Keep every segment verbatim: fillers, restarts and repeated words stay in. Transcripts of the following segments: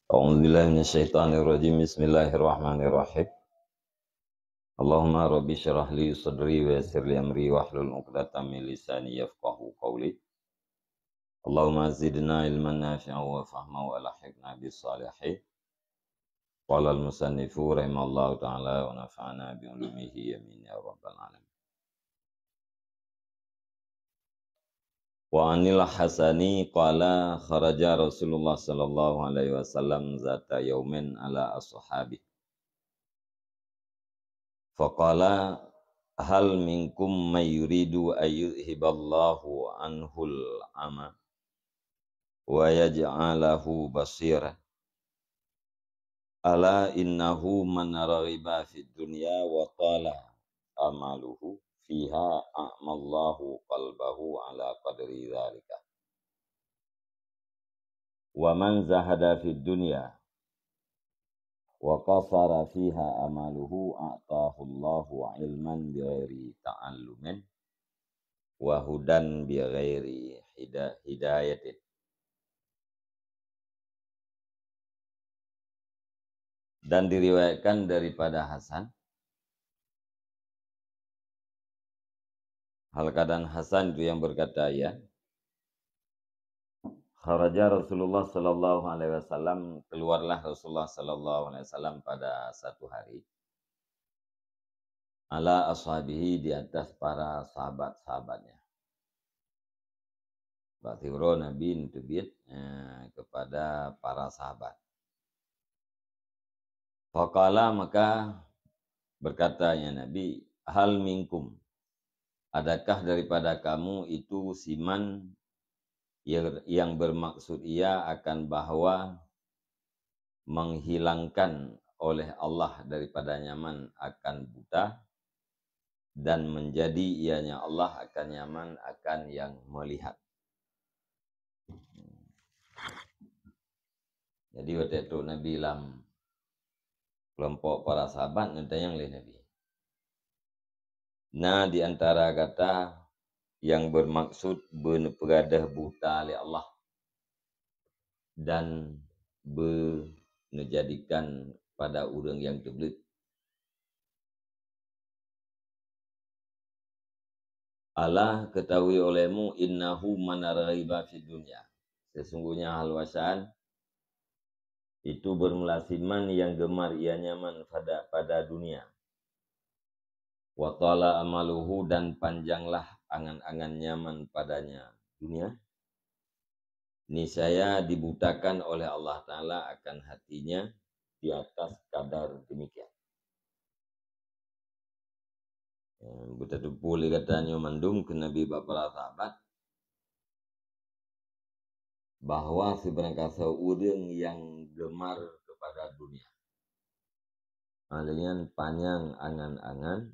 أعوذ بالله من الشيطان الرجيم. بسم الله الرحمن الرحيم. اللهم رب اشرح لي صدري ويسر لي أمري واحلل عقدة من لساني يفقهوا قولي. اللهم زدنا علما نافعا وفهما وألحقنا بالصالحين. قال المصنف رحمه الله تعالى ونفعنا بعلومه آمين يا رب العالمين. وعن الحسن قال خرج رسول الله صلى الله عليه وسلم ذات يوم على أصحابه فقال هل منكم من يريد أن يذهب الله عنه العمى ويجعله بصيرا ألا إنه من رغب في الدنيا وطال أمله فيها أعمى الله قلبه على قدر ذلك ومن زهد في الدنيا وقصر فيها أمله أعطاه الله علما بغير تعلم وهدى بغير هداية. Dan diriwayatkan daripada Hasan, hal keadaan Hasan itu yang berkata, ya, kharaja Rasulullah sallallahu alaihi wasallam, keluarlah Rasulullah sallallahu alaihi wasallam pada satu hari, ala ashabihi, di atas para sahabat-sahabatnya. Bak siuroe Nabi neuteubiet, eh, kepada para sahabat. Faqala, maka berkatanya Nabi, hal minkum, adakah daripada kamu itu siman yang, yang bermaksud ia akan bahwa menghilangkan oleh Allah daripada nyaman akan buta dan menjadi ianya Allah akan nyaman akan yang melihat. Jadi watée trok Nabi lam kelompok para sahabat, neutanyong lé Nabi, na di antara gata nyang bermaksud beuneupeugah buta lé Allah dan beuneujadikan pada ureuëng nyang teubleuet? Ala, ketahui olehmu, innahu man raghiba fid dunya, sesungguhnya hal wasaan itu bermula siman yang gemar ia nyaman pada, pada dunia. Wa tala amaluhu, dan panjanglah angan-angan nyaman padanya dunia. Niscaya dibutakan oleh Allah Ta'ala akan hatinya di atas kadar demikian. Beuteupeue lé gata nyoe mandum keu Nabi bak para sahabat, bahwa sibarang kasoe ureuëng nyang gemar kepada dunia, aleunan panyang angan-angan,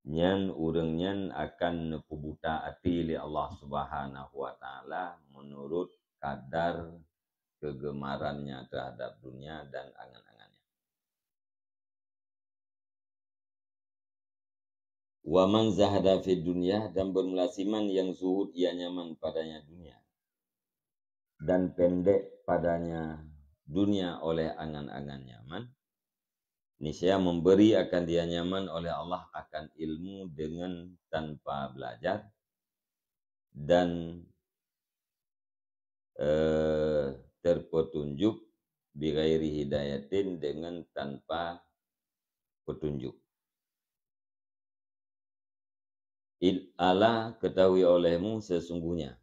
nyan ureuëng nyan akan neupeubuta até lé Allah Subhanahu wa Ta'ala meunurot kadar kegemarannya terhadap dunia dan angan-angannya. Wa man zahada fid dunya, dan bermula siman yang zuhud ia nyaman padanya dunia dan pendek padanya dunia oleh angan-angan nyaman, niscaya memberi akan dia nyaman oleh Allah akan ilmu dengan tanpa belajar dan, eh, terpetunjuk bighairi hidayatin, dengan tanpa petunjuk. Id-, ala, ketahui olehmu sesungguhnya,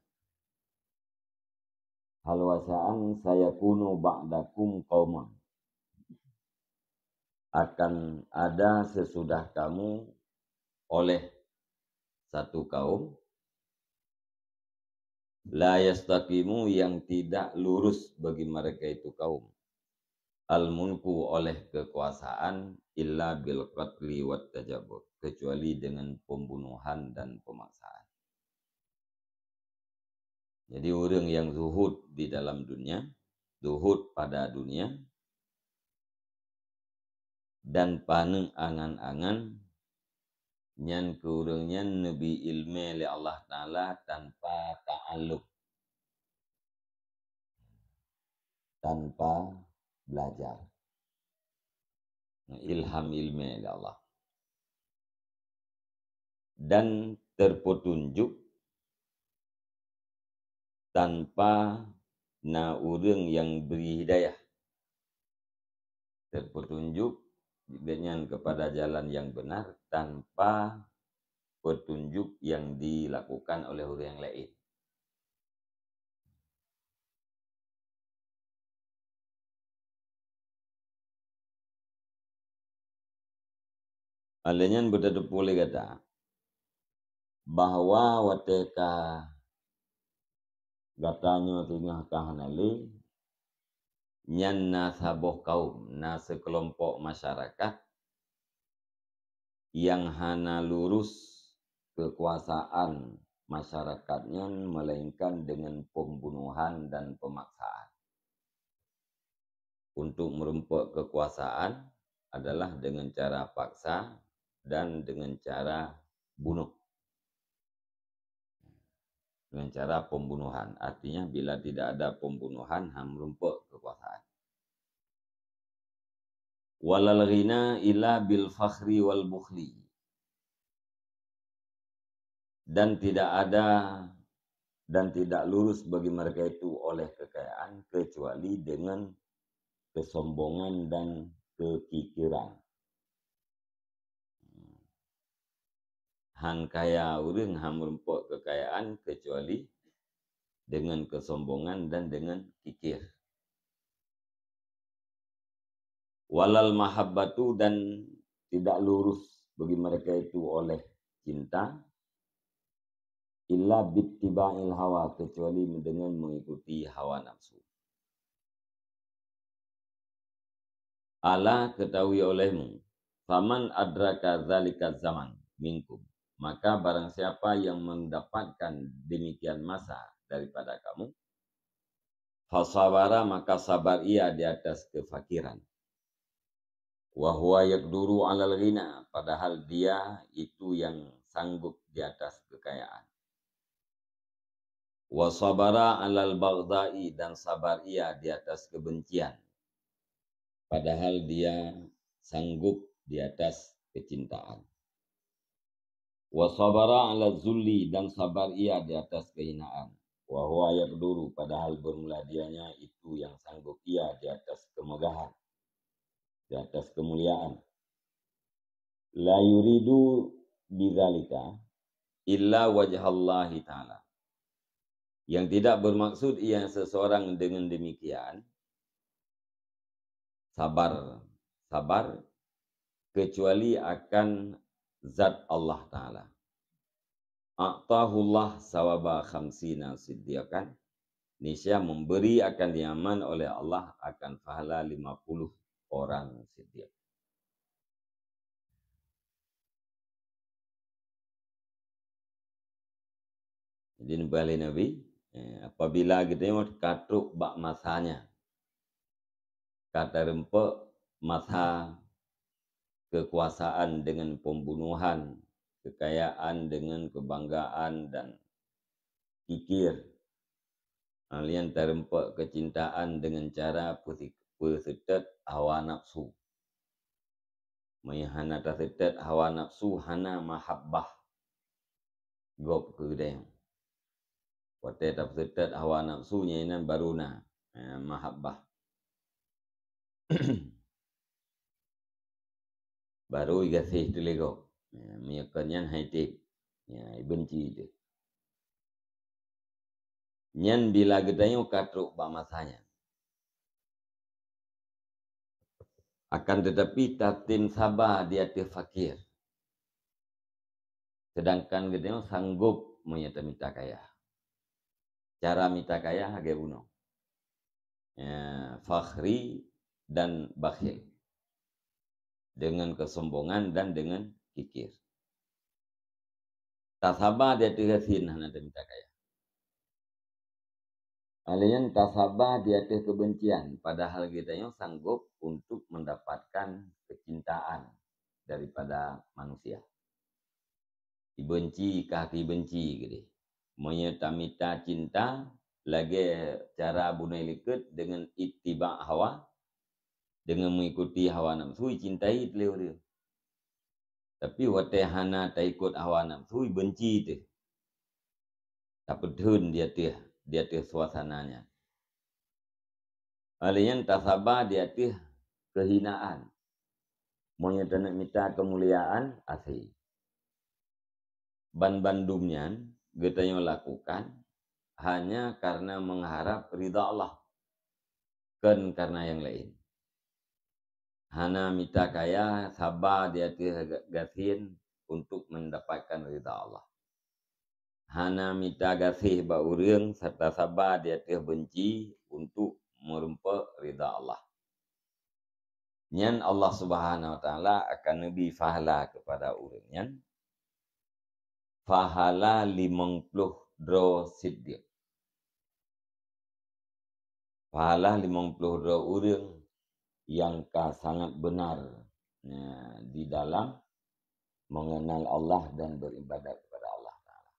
hal wasaan, sayakunu ba'dakum qaumun, akan ada sesudah kamu oleh satu kaum, la yastaqimu, yang tidak lurus bagi mereka itu kaum, al-mulku, oleh kekuasaan, illa bil qatli wat tajabur, kecuali dengan pembunuhan dan pemaksaan. Jadi ureuëng nyang zuhud di dalam dunia, zuhud pada dunia, dan paneuk angan-angan, nyan keu ureuëng nyan neubi iéleumé lé Allah Ta'ala tanpa ta'allum. tanpa belajar. Ilham ilmé lé Allah. Dan terpetunjuk tanpa na ureuëng nyang bri hidayah. Terpetunjuk geuhnyan kepada jalan yang benar tanpa petunjuk yang dilakukan oleh ureuëng laén. Lheueh nyan beuteupeue lé gata bahwa watée ka gata nyoe singoh ka hana lé, nyan na saboh kaum, na sikeulompok masyarakat nyang hana lurus keukuasaan masyarakat nyan, melainkan dengan pembunuhan dan pemaksaan. Untuk meureumpok keukuasaan adalah dengan cara paksa dan dengan cara bunuh. Dengan cara pembunuhan. Artinya, bila tidak ada pembunuhan, han meureumpok keukuasaan. Walal ghina illa bil fakhri wal bukhli. Dan tidak ada, dan tidak lurus bagi mereka itu oleh kekayaan kecuali dengan kesombongan dan kekikiran. Han kaya ureuëng, han meureumpok kekayaan kecuali dengan kesombongan dan dengan kikir. Walal mahabbatu, dan tidak lurus bagi mereka itu oleh cinta, illa bittiba'il hawa, kecuali dengan mengikuti hawa nafsu. Ala, ketahui olehmu, faman adraka dzalika zaman minkum, maka barang siapa yang mendapatkan demikian masa daripada kamu, fasabara, maka sabar ia di atas kefakiran. Wa huwa yaqduru 'alal ghina, padahal dia itu yang sanggup di atas kekayaan. Wa sabara 'alal baghdha'i, dan sabar ia di atas kebencian, padahal dia sanggup di atas kecintaan. Wa sabara 'ala zulli, dan sabar ia di atas kehinaan. Wa huwa yaqduru, padahal bermula dianya itu yang sanggup ia di atas kemegahan, di atas kemuliaan. La yuridu bidzalika illa wajhallahi ta'ala. Yang tidak bermaksud ia seseorang dengan demikian, sabar, sabar, kecuali akan zat Allah Ta'ala. A'tahullah sawaba khamsina siddiqan, niscaya memberi akan diaman oleh Allah akan pahala lima puluh orang siddiq. Jadi, neupeugah lé Nabi, eh, apabila geutanyoe ka trok bak masanya, ka tarumpok masa kekuasaan dengan pembunuhan, kekayaan dengan kebanggaan dan kikir, laén tarumpok kecintaan dengan cara peusi-, peuseutôt hawa nafsu. Meunyo hana taseutôt hawa nafsu, hana mahabbah gob keu geutanyoe. Watée tapeuseutôt hawa nafsu, nyan inan baru na, eh, mahabbah. Baru igaséh teuh lé gob. Eh, meunyo kon nyan han item. Ya, ibenci teuh. Nyan bila geutanyoe ka trok bak masa nyan. Akan tetapi, tatem saba di ateueh fakir. Sedangkan geutanyoe sanggob meunyo tamita kaya. Cara mita kaya lagée bunoe. Ya, fakhri dan bakhil. Dengan kesombongan dan dengan kikir. Tasaba di ateueh gasien hana tamita kaya. Laén tasaba di ateueh kebencian, padahal geutanyoe sanggob untuk mendapatkan kecintaan daripada manusia. Ibenci ka ibenci keudeh. Meunyo tamita cinta, lagée cara bunoe likot deungon ittiba' hawa, deungon mengikuti hawa nafsu, icintai teuh lé ureuëng. Tapi watée hana taikot hawa nafsu, ibenci teuh. Tapeutheun di ateueh, di ateueh suasana nyan. Óh lheueh nyan tasaba di ateueh keuhinaan. Meunyoe taneuk mita keumuliaan, até. Banbandum nyan geutanyoe lakukan hanya karena mengharap ridha Allah, kon karena nyang laén. Hana mita kaya, saba di ateueh ga-, gasien untuk mendapatkan ridha Allah. Hana mita gaséh bak ureuëng serta saba di ateueh benci untuk meurumpok ridha Allah. Nyan Allah Subhanahu wa Taala akan neubi pahala kepada ureuëng nyan, pahala limong ploh droe siddiq. Pahala limong ploh droe ureuëng nyang ka sangat beunar, ya, di dalam mengenal Allah dan beribadat kepada Allah Taala.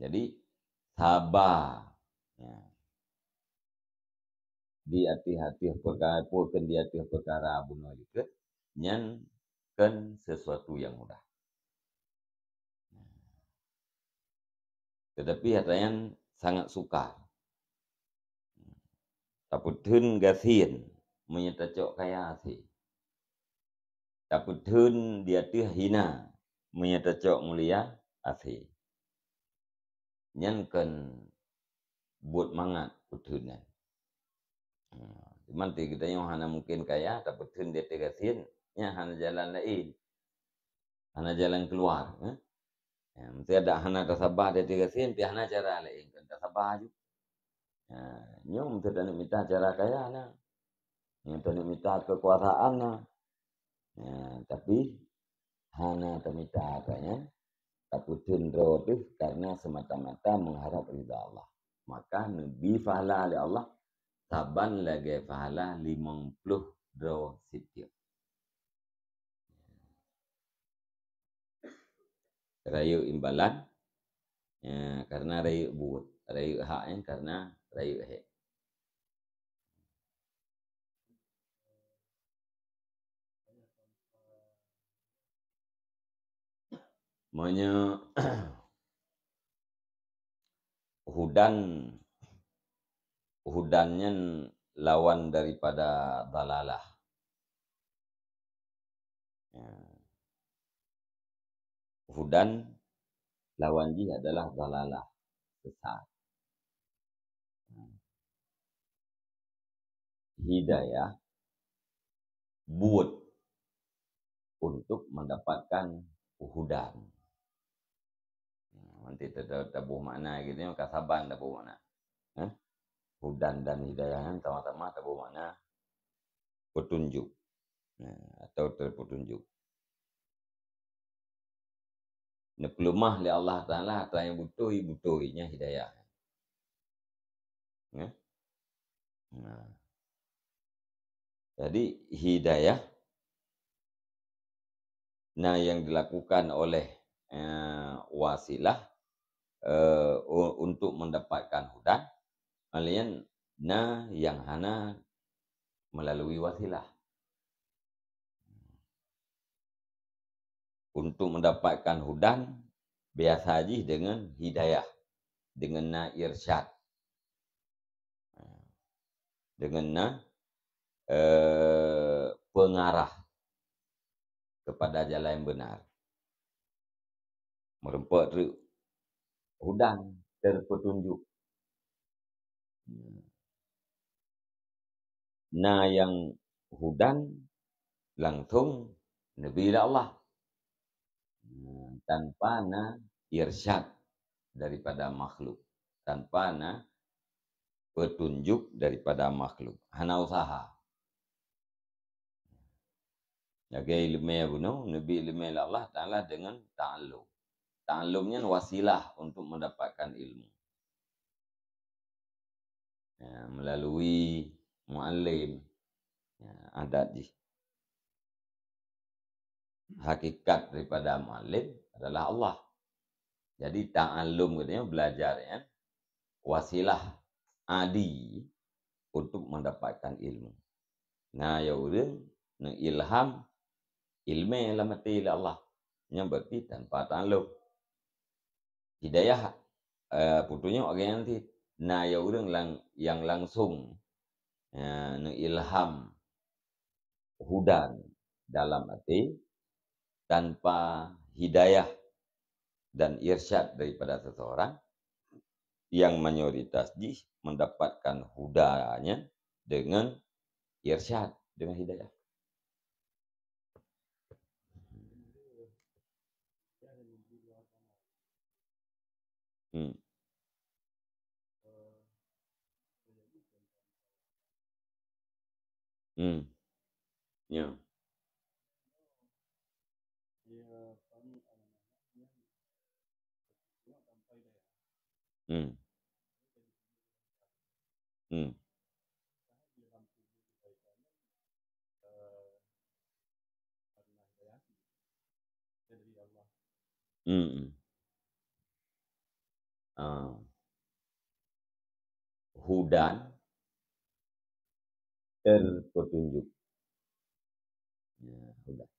Jadi, saba, ya, di ateueh-ateueh peukara, peue kon di ateueh peukara bunoe likot, nyan kon sesuatu nyang mudah. Tetapi atra nyan sangat sukar. Tapeutheun gasien meunyoe tacok kaya, até. Tapeutheun di ateueh hina meunyoe tacok mulia, até. Nyan kon buet mangat peutheun nyan. Ha, cuman ti geutanyoe hana mungken kaya, tapeutheun di ateueh gasien, nyan hana jalan laén. Hana jalan keuluar, eh. Ya, meunteuk ada hana tasaba di ateueh gasien, pih hana cara laén, kon tasaba ju. Ya, nyoe meunteuk taneuk mita cara kaya na. Nyoe taneuk mita keukuasaan na. Ya, tapi hana tamita kaya, tapeutheun droe teuh karena semata-mata mengharap ridha Allah. Maka neubi pahala lé Allah saban lagée pahala limong ploh droe siddiq. Rayeuk imbalan, ya, karena rayeuk buet, rayeuk hak nyan karena rayeuk hék. Meunyoe hudan, hudan nyan lawan daripada dalalah. Ya. Hudan lawan jih adalah dalalah, sesat. Hidayah buet untuk mendapatkan hudan. Nanti ta-, ta-, taboh makna gitu, ka saban taboh makna. Eh? Hudan dan hidayah nyan sama-sama taboh makna petunjuk. Nah, atau terpetunjuk. Neupeuleumah lé Allah Taala atra nyang beutôi-beutôi nyan hidayah. Ya? Nah. Jadi hidayah na yang dilakukan oleh, eh, wasilah, eh, u-, untuk mendapatkan hudan, laén na yang hana melalui wasilah. Untuk mendapatkan hudan, biasa jih dengan hidayah, dengan na irsyad, dengan na, eh, pengarah kepada jalan yang benar. Meureumpok treuk, hudan, terpetunjuk. Na nyang hudan langsung neubi lé Allah, tanpa na irsyad daripada makhluk, tanpa na petunjuk daripada makhluk, hana usaha. Lagée ileumé bunoe, neubi ileumé lé Allah Taala deungon ta'allum. Ta'allum nyan wasilah untuk mendapatkan ilmu. Ya, melalui muallim, ya, adat jih. Hakikat daripada muallim adalah Allah. Jadi, ta'allum geutanyoe belajar nyan wasilah adi untuk mendapatkan ilmu. Na ya ureuëng neuilham ilmé lam até lé Allah, nyan berarti tanpa ta'allum. Hidayah, eh, peutunyok geutanyoe cit. Na ya ureuëng lang-, nyang langsung, eh, neuilham hudan dalam até tanpa hidayah dan irsyad daripada seseorang, yang mayoritas jih mendapatkan hudanya dengan irsyad, dengan hidayah. Hmm. Hmm. Ya. Hmm. Hmm. Hmm. Ah. Hudan terpetunjuk. Ya, hudan.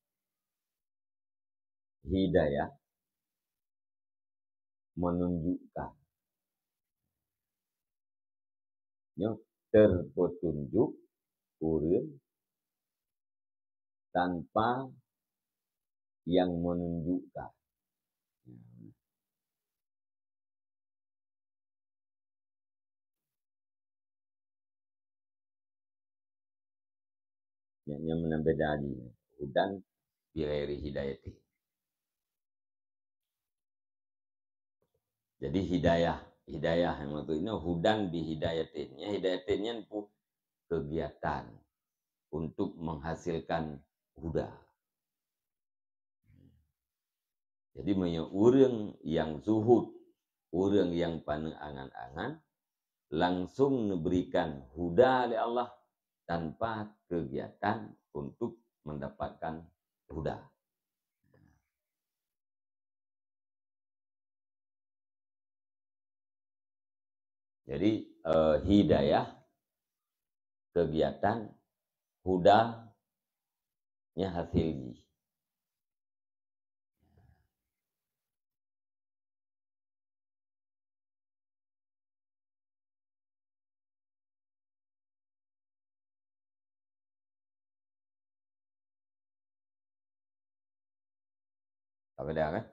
Hidayah menunjukkan. Nyoe terpetunjuk ureuëng tanpa yang menunjukkan. Nyan, nyan meunan beda jih. Hudan bighairi hidayatin. Jadi hidayah, hidayah nyang maksud nyoe hudan bi hidayatin. Nyan hidayatin nyan pu-, kegiatan untuk menghasilkan huda. Jadi, meunyoe ureuëng nyang zuhud, ureuëng nyang paneuk angan-angan, langsung neuberikan huda lé Allah tanpa kegiatan untuk mendapatkan huda. Jadi, eh, hidayah kegiatan, huda nyan hasil jih. Ka beda kan?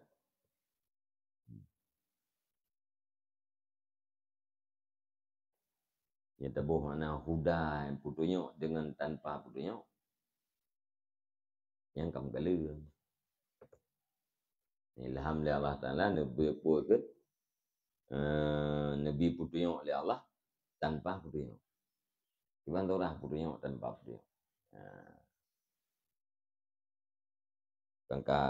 Nyang teuboh makna huda, peutunyok dengan tanpa peutunyok. Nyang ka meugaleuem. Ilham lé Allah Taala neubi peue keuh, eh, neubi peutunyok lé Allah tanpa peutunyok. Kiban tu rah peutunyok tanpa peutunyok. Nah. Sangka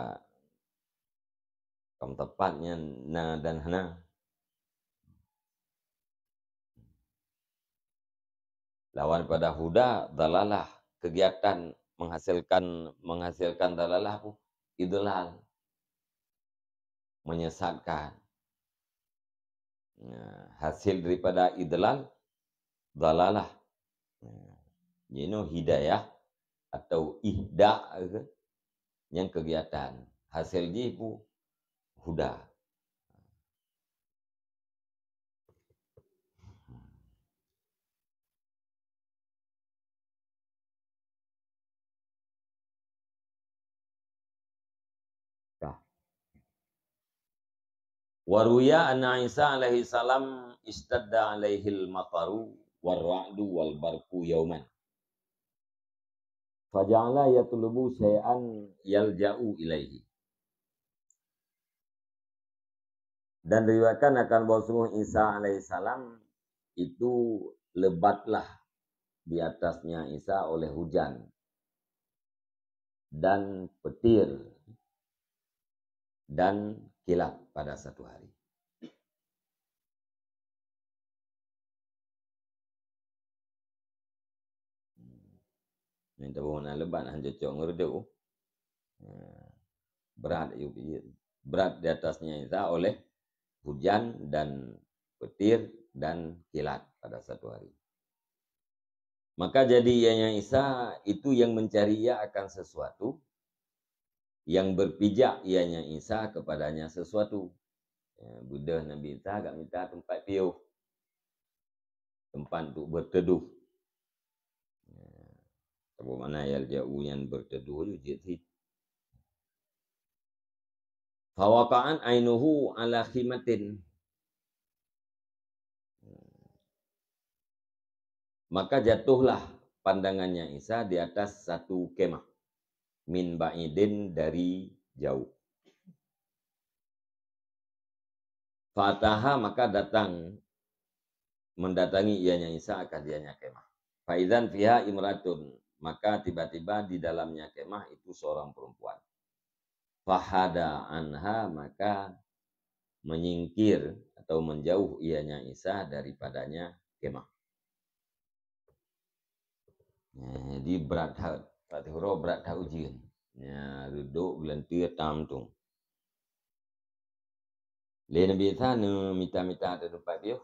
kam tepat nyan na dan hana. Lawan pada huda, dalalah. Kegiatan menghasilkan, menghasilkan dalalah pu, idlal. Menyesatkan. Nah, hasil daripada idlal, dalalah. Nah, jinoe hidayah atau ihda ke, nyang kegiatan. Hasil jih pu huda. Tah. Wa ruya anna Isa alaihi salam istadda alaihil mataru war ra'du wal barqu yauman. Faja'ala yatlubu syai'an yalja'u ilaihi. Dan diriwayatkan akan bahwasungguh Isa alaihissalam itu lebatlah di atasnya Isa oleh hujan dan petir dan kilat pada satu hari. Nyang taboh na lebat hana cocok ngon reudeuh. Ha. berat, berat di atasnya Isa oleh hujan dan petir dan kilat pada satu hari. Maka jadi ianya Isa itu yang mencari ia akan sesuatu, yang berpijak ianya Isa kepadanya sesuatu. Ya, beudôh Nabi Isa agak mita teumpat piôh, teumpat untuk berteduh. Ya, saboh makna yalja'u nyan berteduh ju jeuet sit. Fawaqa'at ainuhu ala khimatin. Maka jatuhlah pandangannya Isa di atas satu kemah, min ba'idin, dari jauh. Fa'ataha, maka datang, mendatangi ianya Isa akan dianya kemah. Faizan fiha imratun, maka tiba-tiba di dalamnya kemah itu seorang perempuan. Fahada anha, maka menyingkir atau menjauh ianya Isa daripadanya kemah. Nah, jadi berat that, Fatihura berat that ujeuen. Nya reudok geulanteue tam tung. Lé Nabi Isa neumita teumpat piôh.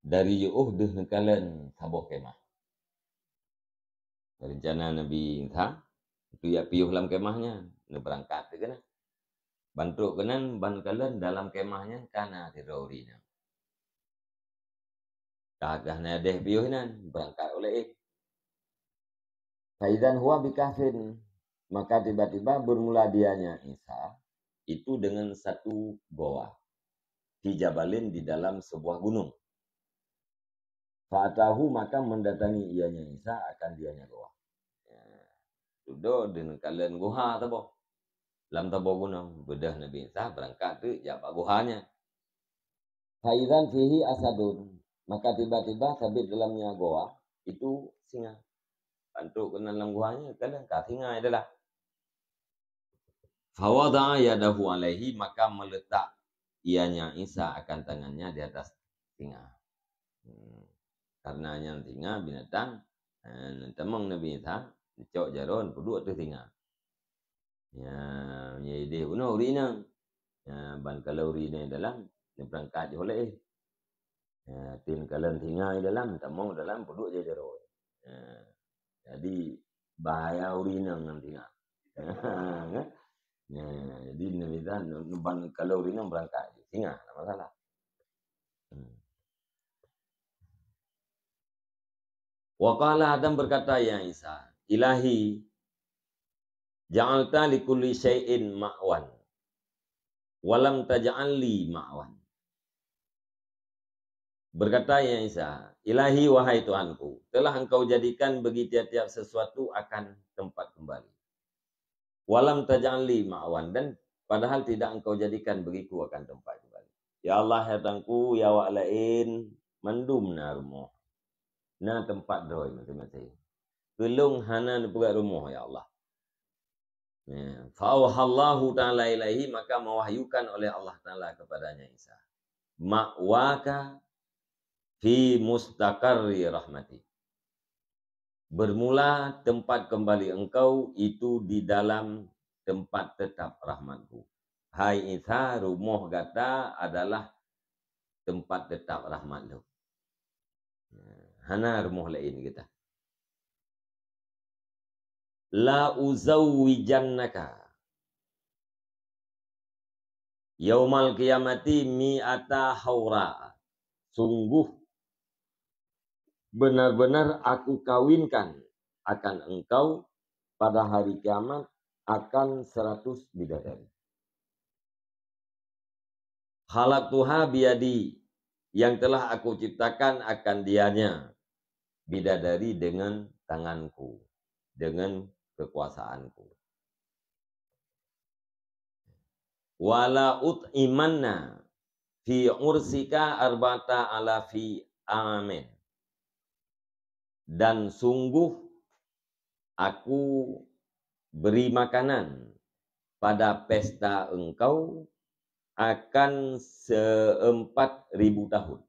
Dari jiôh deuh neukalon saboh kemah. Rencana Nabi Isa untuk jak piôh lam kemah nyan, neubeurangkat teuk keunan. Ban trok keunan ban kalon dalam kemah nyan ka na sidroe ureueng inong. Ka gah na deh piôh inan, beurangkat ulée. Faizan huwa bikahfin, maka tiba-tiba bermula dianya Isa itu dengan satu goa, fi jabalin, di dalam sebuah gunung. Fa'atahu, maka mendatangi ianya Isa akan dianya goa. Ya, dudoe deuh neukalon goa saboh. Lam saboh gunong, beudôh Nabi Isa beurangkat teuk jak bak goa nyan. Faizan fihi asadun, maka tiba-tiba sabit dalamnya goa itu singa. Ban trok keunan lam goa nyan, kadang ka singa di dalam. Fawada'a yadahu alaihi, maka meletak ianya Isa akan tangannya di atas singa. Hmm. Karena nyan singa binatang, eh, tamong Nabi Isa, cok jaroe peuduek ateueh singa. Ya, meunyoe ideh bunoe ureueng inong. Ya, ban kalon ureueng inong dalam, neubeurangkat jih ulée. Ya, tin kalon singa dalam, tamong dalam, peuduek jih jaroe. Ya, jadi bahaya ureueng inong ngon singa. Kan? Ya, jadi Nabi Isa ban kalon ureueng inong beurangkat jih. Singa, tak masalah. Hmm. Wa qala, dan berkata ia Isa, "Ilahi, ja'alta likulli syai'in ma'wan, wa lam taj'al li ma'wan." Berkata ia Isa, "Ilahi, wahai Tuhanku, telah Engkau jadikan bagi tiap-tiap sesuatu akan tempat kembali. Wa lam taj'al li ma'wan, dan padahal tidak Engkau jadikan bagiku akan tempat kembali." Ya Allah, ya Tuhanku, ya awak laén mandum na rumoh. Na teumpat droe maséng-maséng. Keu lôn hana neupeugét rumoh, ya Allah. Ya. Fa auhallahu ta'ala ilaihi, maka mewahyukan oleh Allah Ta'ala kepadanya Isa, "Ma'waka fi mustaqarri rahmati." Bermula tempat kembali engkau itu di dalam tempat tetap rahmatku. Hai Isa, rumoh gata adalah tempat tetap rahmat lôn. Hana rumoh laén gata. La uzawwijannaka yaumal qiyamati mi'ata haura. Sungguh benar-benar Aku kawinkan akan engkau pada hari kiamat akan seratus bidadari. Khalaqtuha biyadi, yang telah Aku ciptakan akan dianya bidadari dengan tangan-Ku, dengan kekuasaan-Ku. Wa la ut'imanna fi ursika arba'ata alafi amin. Dan sungguh Aku beri makanan pada pesta engkau akan seempat ribu tahun.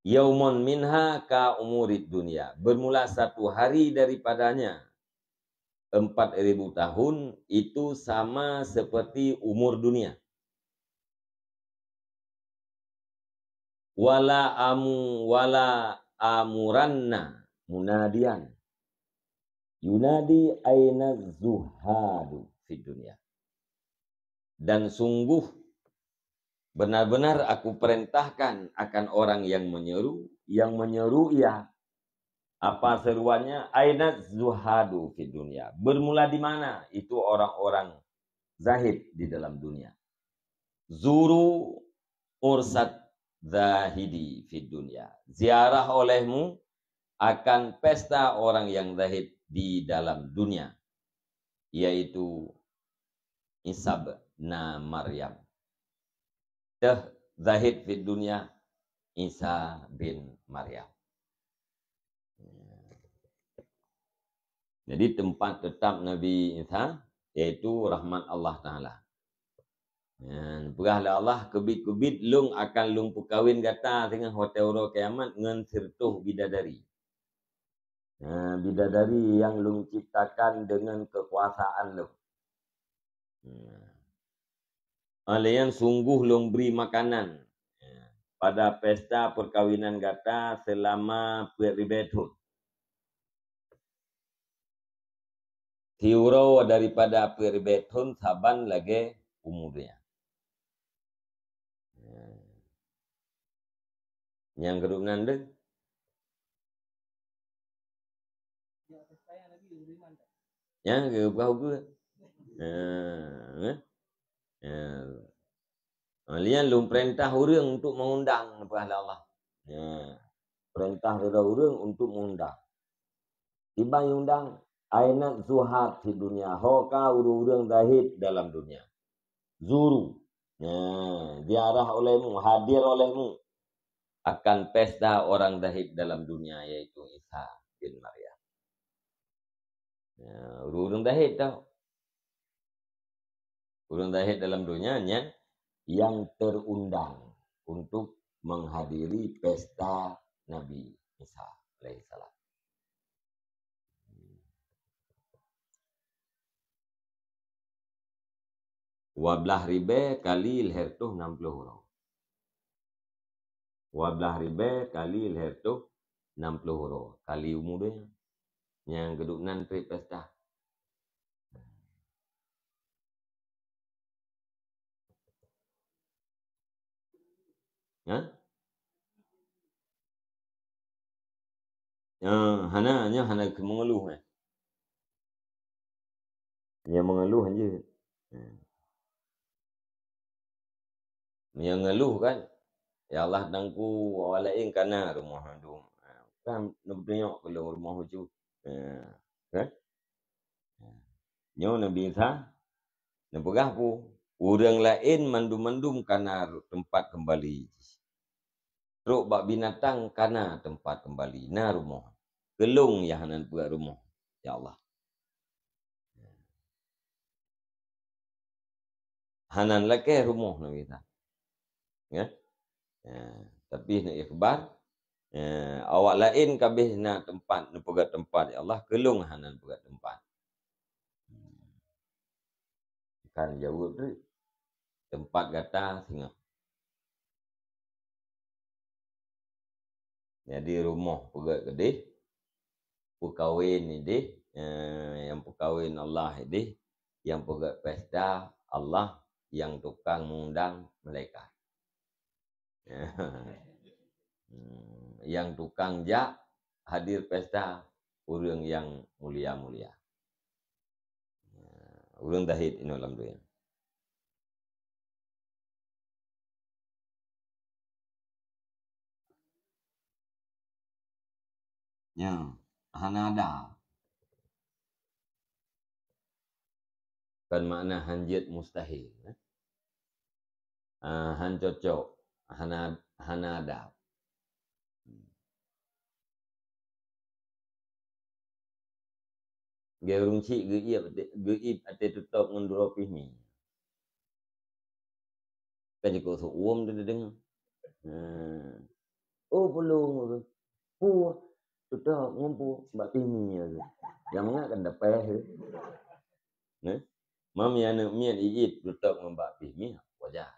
Yaumun minha ka umurid dunia. Bermula satu hari daripadanya, empat ribu tahun itu sama seperti umur dunia. Wala amu-, wala amuranna munadian. Yunadi aina zuhadu fid dunya. Dan sungguh benar-benar Aku perintahkan akan orang yang menyeru, yang menyeru ia. Apa seruannya? Aina zuhadu fid dunya. Bermula di mana? Itu orang-orang zahid di dalam dunia. Zuru ursat zahidi fid dunya. Ziarah olehmu akan pesta orang yang zahid di dalam dunia, yaitu Isa bin Maryam. Teuh zahid fid dunya Isa bin Maryam. Jadi tempat tetap Nabi Isa yaitu rahmat Allah Taala. Ya, peugah lé Allah, "Keubiet-keubiet Lôn akan Lôn peukawén gata singoh watée uroe kiamat ngon sireutôh bidadari." Ya, bidadari nyang Lôn ciptakan deungon keukuasaan Lôn. Ya. Óh lheueh nyan sungguh Lôn bri makanan, ya, pada pesta peukawinan gata seulama peuet ribée thon. Siuroe daripada peuet ribée thon saban lagée umu nyan. Nyang keudroe nan deuh. Nyang keu peugah ukeue. Eh, eh. Eh. Ha, lheueh nyan Lôn peurintah ureuëng untuk mengundang, peugah lé Allah. Ya. Peurintah keudroe ureuëng untuk mengundang. Kiban undang, "Aina zuhad fid dunya?" Ho ka ureuëng-ureuëng zahid dalam dunia. Zuru. Ya, ziarah olehmu, hadir olehmu akan pesta orang zahid dalam dunia, yaitu Isa bin Maryam. Ya, ureuëng-ureuëng zahid tau. Ureuëng zahid dalam dunia nyan yang terundang untuk menghadiri pesta Nabi Isa alaihissalam. Dua belas ribée kali lhée reutôh nam ploh uroe. Dua belas ribée kali lhée reutôh nam ploh uroe kali umu donya. Nyang keudroe nan treb pesta. Ha? Ya, hana, nyoe hana keu meungeuluh, eh. Nyoe meungeuluh jeuet. Hmm. Meunyoe ngeuluh kan, "Ya Allah, Teungku, awak laén ka na rumoh mandum." Kan neupeutunyok keu lôn rumoh bacut. Ha, kan? Nyoe Nabi Isa neupeugah peue? Ureuëng laén mandum-mandum ka na teumpat keumbali jih. Trok bak binatang ka na teumpat keumbali, na rumoh. Keu lôn nyang hana peugah rumoh, ya Allah. Hana lakée rumoh Nabi Isa. Ya. Ya, tapi na ikhbar, ya, awak laén ka abéh na teumpat, neupeugét teumpat, ya Allah, keu lôn hana neupeugét teumpat. Kan jaweueb treuk. Teumpat gata singoh. Jadi rumoh peugét keudeh, peukawen ideh, eh, nyang peukawen Allah ideh, nyang peugét pesta Allah, nyang tukang mengundang malaikat. Hmm, nyang tukang jak hadir pesta ureuëng nyang mulia-mulia. Ureuëng zahid inoe lam donya. Nyan, hana ada. Kon makna han jeuet mustahil, eh. Ah, han cocok, hana, hana ada. Lagée ureuëng chik geuieb, geuieb até tutôb ngon duroe pih mie. Kan jikuk seuuem teudeungoe. Hmm. Oh, peulung. Peue? Tutôb ngon peue? Bak pih mie. Nyang mangat kan dapéh. Nah, mam ya aneuk miet iit lutôk ngon bak pih miet, wajar.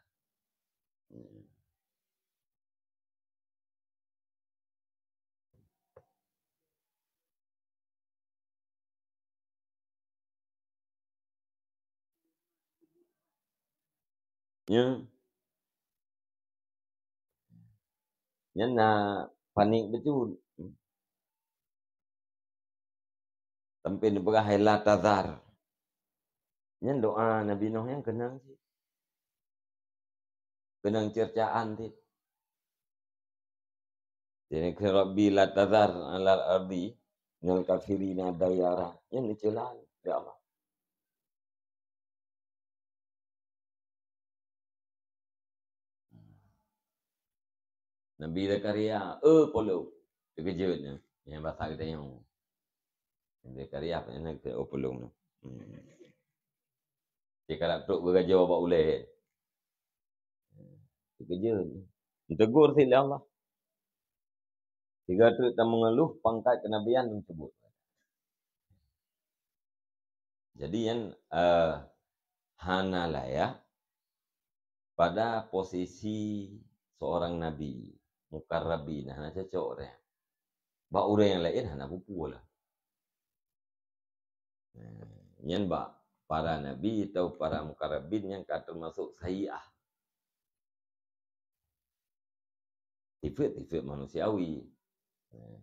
Nyan, nyan na panik bacut. Sampai neupeugah, "Hai la tazar." Nyan doa Nabi Nuh nyan keunong cit. Keunong ceurcaan cit. Jadi, "Rabbi la tazar alal ardi minal kafirina dayara." Nyan neuceula lé Allah. Nabi Zakaria, "Eh, polong." Teukeujot nyan. Nyang basa geutanyoe. Nabi Zakaria, "Oh, polong." Hmm. Cit ka trok geugajoe bak ulèe. Teukeujot. Neutegur cit lé Allah. Sigoe treuk tameungeuluh pangkat keunabian lôn sebut. Jadi, nyan, eh, hana layak pada posisi seorang nabi, mukarrabin, hana cocok nyan. Bak ureueng nyang laén hana peue-peue lah. Nah, nyan bak para nabi atau para mukarrabin nyang ka teumasok sayyi'ah. Sifeuet-sifeuet manusiawi. Nah.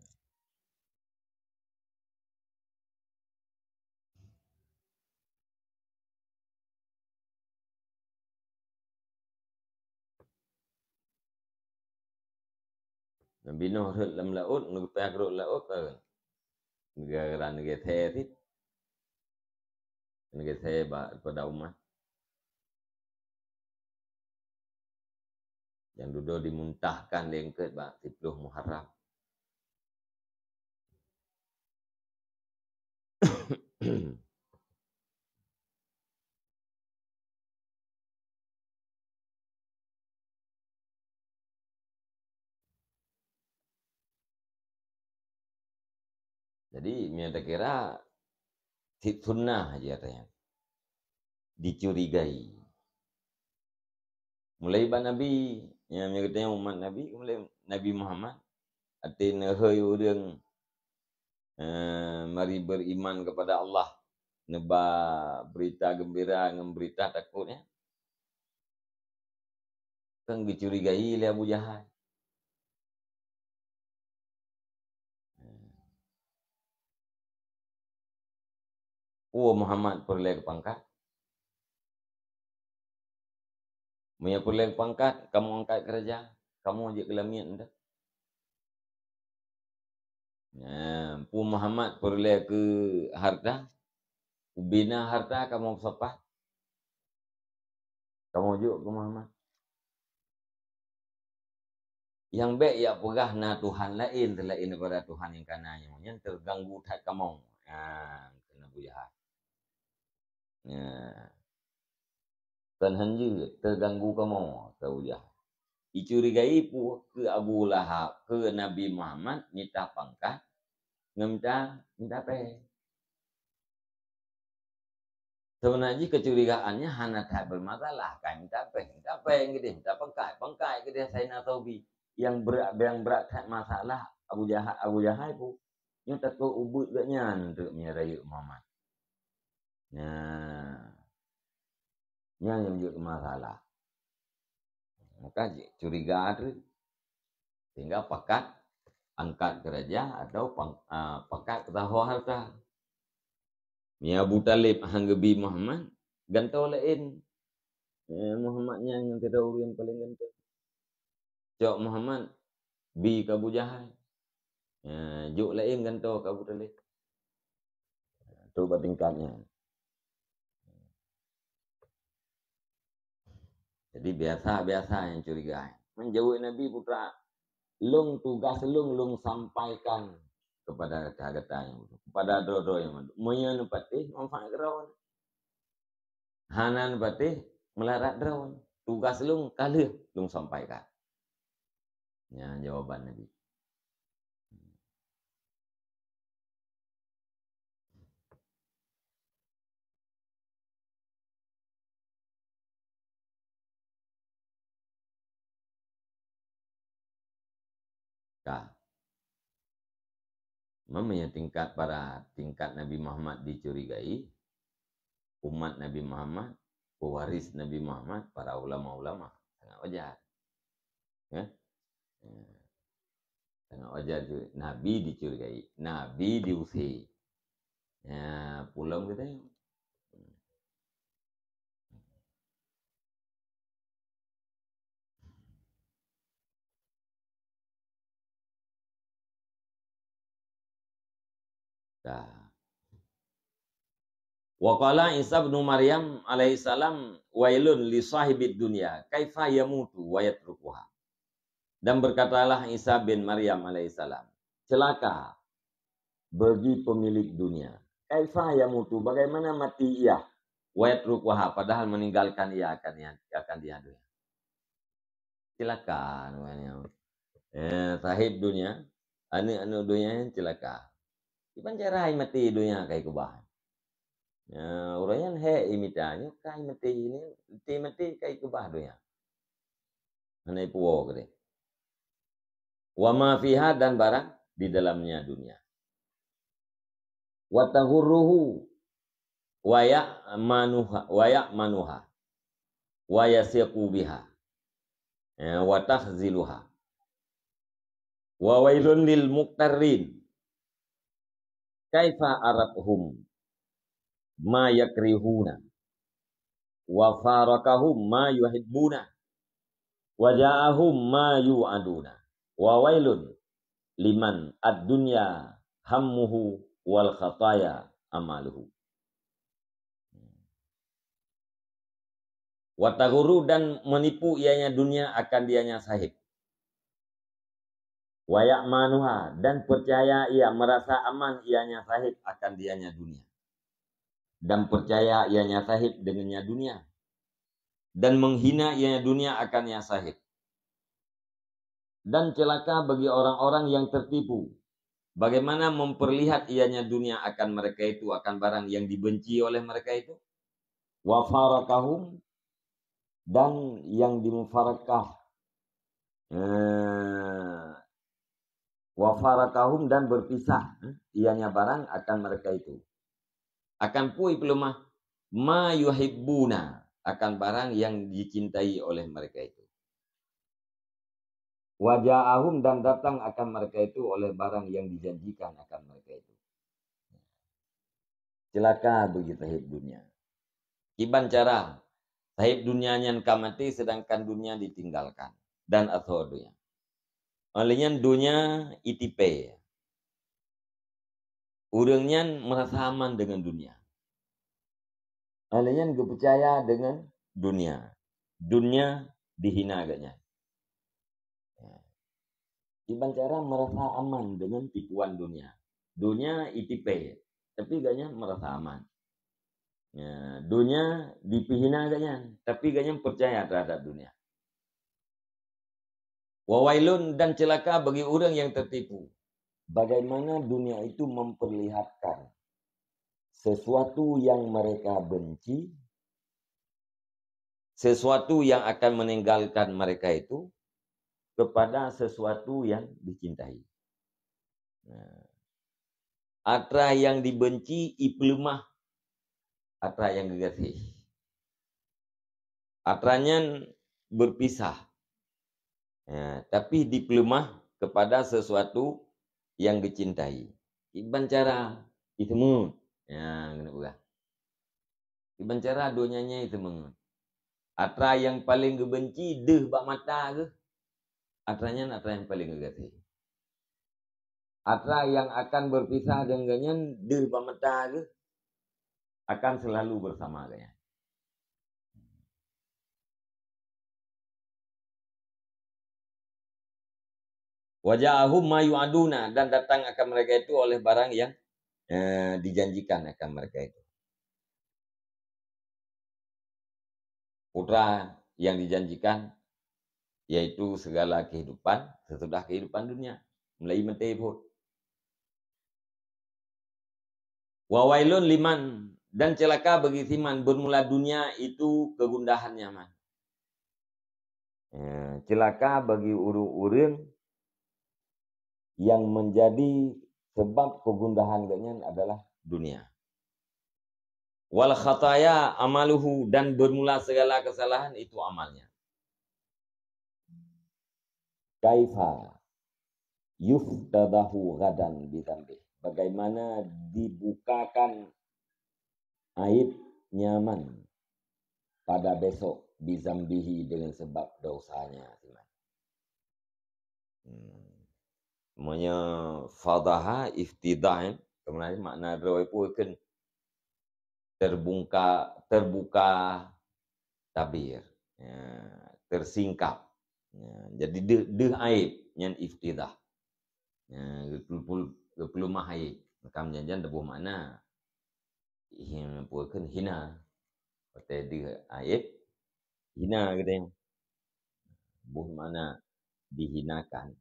Nabi Nuh rhot lam laôt, neugeupeuyak rot laôt, ka. Gara-gara neugeusé cit. Neugeusé bak daripada umat. Nyang dudoe dimuntahkan lé eungkôt bak siplôh Muharram. Jadi, meunyoe takira, cit sunnah aja katanya. Dicurigai. Mulai bak Nabi, ya, meunyoe geutanyoe umat Nabi, mulai Nabi Muhammad, até neuhôi ureueng, eh, mari beriman kepada Allah, neuba berita gembira ngon berita takot, ya. Kan geucurigai lé Abu Jahal. Peue Muhammad peureulée keu pangkat? Meunyoe peureulée keu pangkat, kamoe angkat keu raja, kamoe jeuet keu lamiet nda. Nah, peue Muhammad peureulée keu hareuta? Ubena hareuta kamoe peusapat. Kamoe jok keu Muhammad. Nyang bék jak peugah na Tuhan laén seulaén daripada Tuhan nyang kana nyoe, nyan teuganggu that kamoe. Nah, keu Abu Jahal. Nah. Kon han jeuet, teuganggu kamoe, keu Abu Jahal. Icurigai peue keu Abu Lahab, keu Nabi Muhammad mita pangkat, ngon mita, mita péng. Seubeuna jih keucurigaan nyan hana that beumasalah, kan mita péng, mita péng keudeh, mita pangkat, pangkat keudeh Saidina Taubi. Nyang brat, nyang brat that masalah Abu Jaha-, Abu Jahal peue? Nyoe takot ubeuet gobnyan treuk meunyoe rayeuk Muhammad. Nah, nyan nyang jeuet keu masalah. Maka curiga treuk. Sehingga pakat angkat keu raja atau pang-, ah, pakat keu saho hareuta. Meunyoe Abu Thalib han geubi Muhammad, gantoe laén. Eh, Muhammad nyan nyang sidroe ureueng paléng gantoe. Cok Muhammad bi keu Abu Jahal. Eh, jok laén gantoe keu Abu Thalib. Tu bak tingkat nyan. Jadi, biasa-biasa nyang curiga. Meujaweueb Nabi, "Putra, lôn tugaih lôn, lôn sampaikan kepada gata-gata nyang, kepada droe-droe nyang mandum. Meunyoe neupatéh, manfaat keu droe. Hana neupatéh, meularat droe. Tugaih lôn ka lheueh lôn sampaikan." Nyan jawaban Nabi. Ka. Memang ya tingkat para, tingkat Nabi Muhammad dicurigai, umat Nabi Muhammad, pewaris Nabi Muhammad, para ulama-ulama. Sangat wajar. Ya? Ya. Sangat wajar tu. Nabi dicurigai, Nabi diusir. Ya, pulang kita. Dah. Wa qala Isa ibnu Maryam alaihi salam, "Wailun li sahibid dunya, kaifa yamutu wa yatrukuha." Dan berkatalah Isa bin Maryam alaihi salam, "Celaka bagi pemilik dunia. Kaifa yamutu, bagaimana mati ia? Wa yatrukuha, padahal meninggalkan ia akan ia, akan dia dunia." Cilaka namanya. Eh, sahib dunia, aneuk-aneuk dunia nyan cilaka. Kiban cara hai maté dunia kai keubah. Ya, ureueng nyan hek imita nyoe kai maté ini, maté-maté kai keubah dunia. Hana ipuwoe keudeh. Wa ma fiha, dan barang di dalamnya dunia. Wa taghurruhu wa ya'manuha, wa ya'manuha, wa yasiqu biha, eh, wa takhziluha. Wa wailun lil muqtarrin. Kaifa arathum ma yakrihuna, wa farakahum ma yuhibbuna, wa ja'ahum ma yu'aduna. Wa wailun liman ad-dunya hammuhu wal khataya amaluhu. Wa taghurru, dan menipu ianya dunia akan dianya sahib. Wa ya'manuha, dan percaya ia, merasa aman ianya sahib akan dianya dunia. Dan percaya ianya sahib dengannya dunia. Dan menghina ianya dunia akan ia sahib. Dan celaka bagi orang-orang yang tertipu. Bagaimana memperlihat ianya dunia akan mereka itu, akan barang yang dibenci oleh mereka itu? Wa farakahum, dan yang dimufarakah. Eh, wa farakahum, dan berpisah, eh, ianya barang akan mereka itu. Akan pui peuleumah, ma yuhibbuna, akan barang yang dicintai oleh mereka itu. Wa ja'ahum, dan datang akan mereka itu oleh barang yang dijanjikan akan mereka itu. Celaka bagi sahib dunia. Kiban cara sahib dunia nyan ka maté sedangkan dunia ditinggalkan dan asoe dunia. Oleh nyan dunia itipée. Ureueng nyan merasa aman dengan dunia. Oleh nyan geupeucaya dengan dunia. Dunia dihina geuh nyan. Ya. Kiban cara merasa aman dengan tipuan dunia. Dunia itipée, tapi geuh nyan merasa aman. Ya, dunia dipeuhina geuh nyan, tapi geuh nyan percaya terhadap dunia. Wa wailun, dan celaka bagi ureueng yang tertipu. Bagaimana dunia itu memperlihatkan sesuatu yang mereka benci, sesuatu yang akan meninggalkan mereka itu, kepada sesuatu yang dicintai. Nah, atra nyang dibenci ipeuleumah atra nyang geugaséh. Atra nyan berpisah, ya, tapi dipeuleumah kepada sesuatu yang dicintai. Kiban cara? Iteumeuet. Ya, keuneuk peugah. Kiban cara donya nyan iteumeuet? Atra nyang paleng geubenci deuh bak mata geuh, atra nyan atra nyang paleng geugaséh. Atra nyang akan berpisah deungon geuh nyan deuh bak mata geuh, akan selalu bersama geuh nyan. Wa ja'ahum ma yu'aduna, dan datang akan mereka itu oleh barang yang, eh, dijanjikan akan mereka itu. Putra yang dijanjikan, yaitu segala kehidupan sesudah kehidupan dunia, mulai maté phon. Wa wailun liman, dan celaka bagi siman bermula dunia itu kegundahan nyaman. Ya, celaka bagi ureueng-ureueng yang menjadi sebab kegundahan geuhnyan adalah dunia. Wal khataya amaluhu, dan bermula segala kesalahan itu amalnya. Kaifa yuftadahu ghadan bidzambih. Bagaimana dibukakan aib nyaman pada besok bidzambihi dengan sebab dosanya siman. Hmm. Meunyoe fadaha iftidah, kan? Kemudian makna droe pun kan terbungka, terbuka tabir. Ya, tersingkap. Ya, jadi deuh, deuh aib nyan iftidah. Ya, geupeu-, geupeuleumah aib. Maka nyan jan deuh boh makna. Hina, pue kheun hina. Watèe deuh aib, hina geutanyoe. Boh makna dihinakan.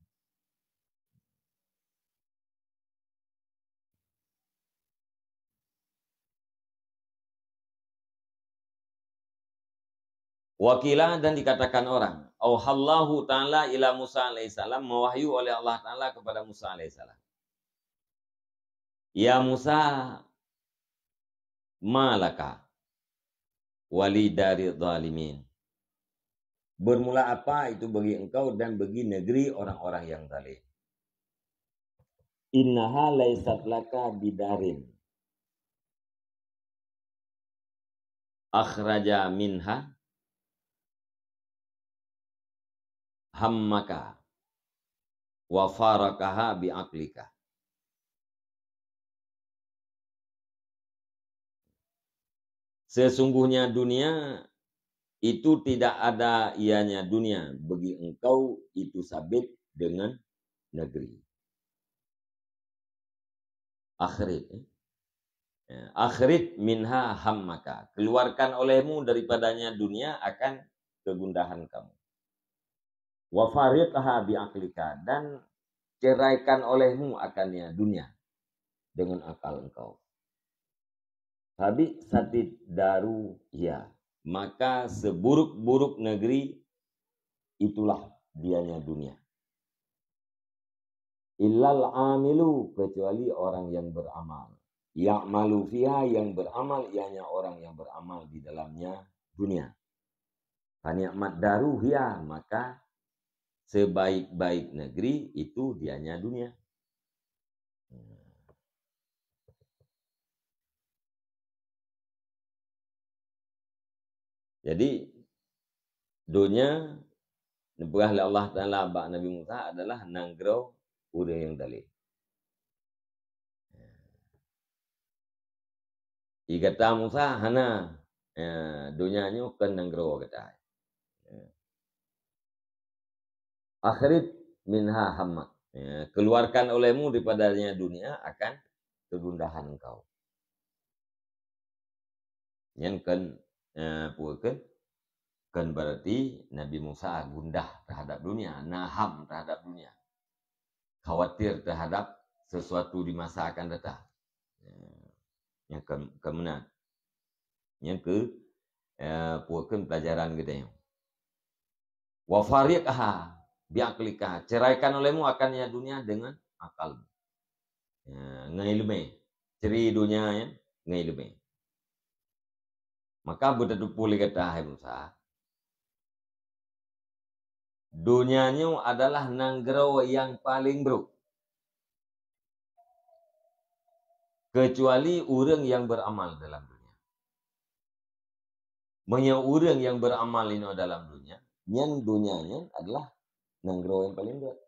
Wakila, dan dikatakan orang, auhallahu ta'ala ila Musa alaihissalam, mewahyu oleh Allah Ta'ala kepada Musa alaihissalam. Ya Musa, ma laka wali dari zalimin. Bermula apa itu bagi engkau dan bagi negeri orang-orang yang zalim? Innaha laisat laka bidarin. Akhraja minha hammaka wa farakaha bi aklika. Sesungguhnya dunia itu tidak ada ianya dunia bagi engkau itu sabit dengan negeri. Akhrij, eh. Ya, akhrij minha hammaka. Keluarkan olehmu daripadanya dunia akan kegundahan kamu. Wa fariqha bi aklika, dan ceraikan olehmu akannya dunia dengan akal engkau. Fabi'satid daru hiya, maka seburuk-buruk negeri itulah dianya dunia. Illal amilu, kecuali orang yang beramal. Ya'malu fiha, yang beramal, ianya orang yang beramal di dalamnya dunia. Fani'mat daru hiya, maka sebaik-baik negeri itu dianya dunia. Jadi, donya neupeugah lé Allah Taala bak Nabi Musa adalah nanggroe ureuëng nyang daleh. Di gata Musa hana, eh, donya nyoe kon nanggroe gata. Akhrij minha hammak. Ya, keluarkan olehmu daripadanya dunia akan kegundahan engkau. Nyan kan, eh, peue kan? Kan berarti Nabi Musa gundah terhadap dunia, na ham terhadap dunia. Khawatir terhadap sesuatu di masa akan datang. Ya. Nyang ke-, keumeunang. Nyang ke, eh, peue kan pelajaran geutanyoe. Wa fariqha bi aqlika, ceraikan olehmu akannya dunia dengan akalmu. Ya, ngon ileumé. Ceri donya nyan ngon ileumé. Maka beuteupeue lé gata, hai Musa, donya nyoe adalah nanggroe nyang paleng brok, keucuali ureuëng nyang beuramal dalam donya. Meunyoe ureuëng nyang beuramal inoe dalam donya, nyan donya nyan adalah nanggroe nyang paleng brok.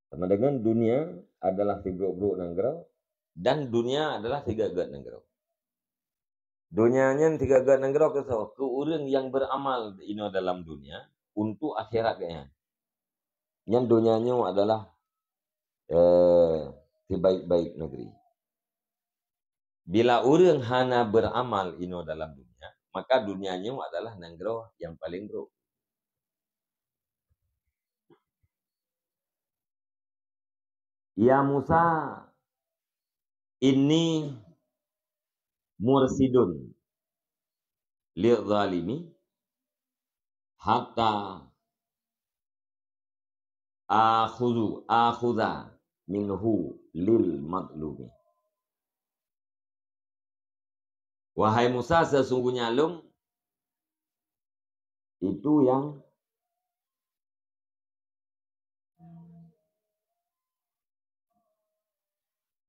Sama dengan dunia adalah sibrok-brok nanggroe dan dunia adalah sigét-gét nanggroe. Donya nyan sigét-gét nanggroe keu soe? Keu ureuëng nyang beuramal inoe dalam dunia untuk akhirat geuhnyan. Nyan donya nyoe adalah, eh, sibaik-baik negeri. Bila ureuëng hana beuramal inoe dalam dunia, maka dunia nyoe adalah nanggroe nyang paleng brok. Ya Musa, inni mursidun li zalimi hatta Akhudhu, akhudha minhu lil madlumi. Wahai Musa, sesungguhnya lôn itu yang,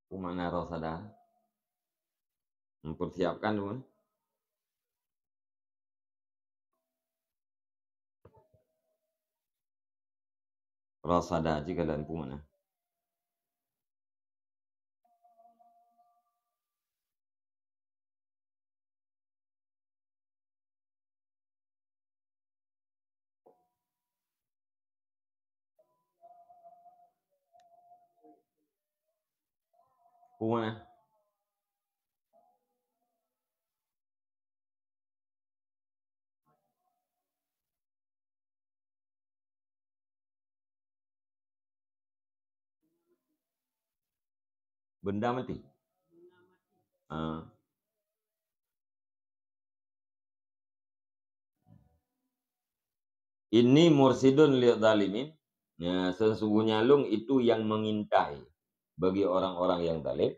peue makna rasada? Mempersiapkan tu. Rasada jih kalian pun mana? Pun mana? Benda mati. Ah. Inni mursidun lil zalimin. Ya, sesungguhnya lôn itu yang mengintai bagi orang-orang yang zalim,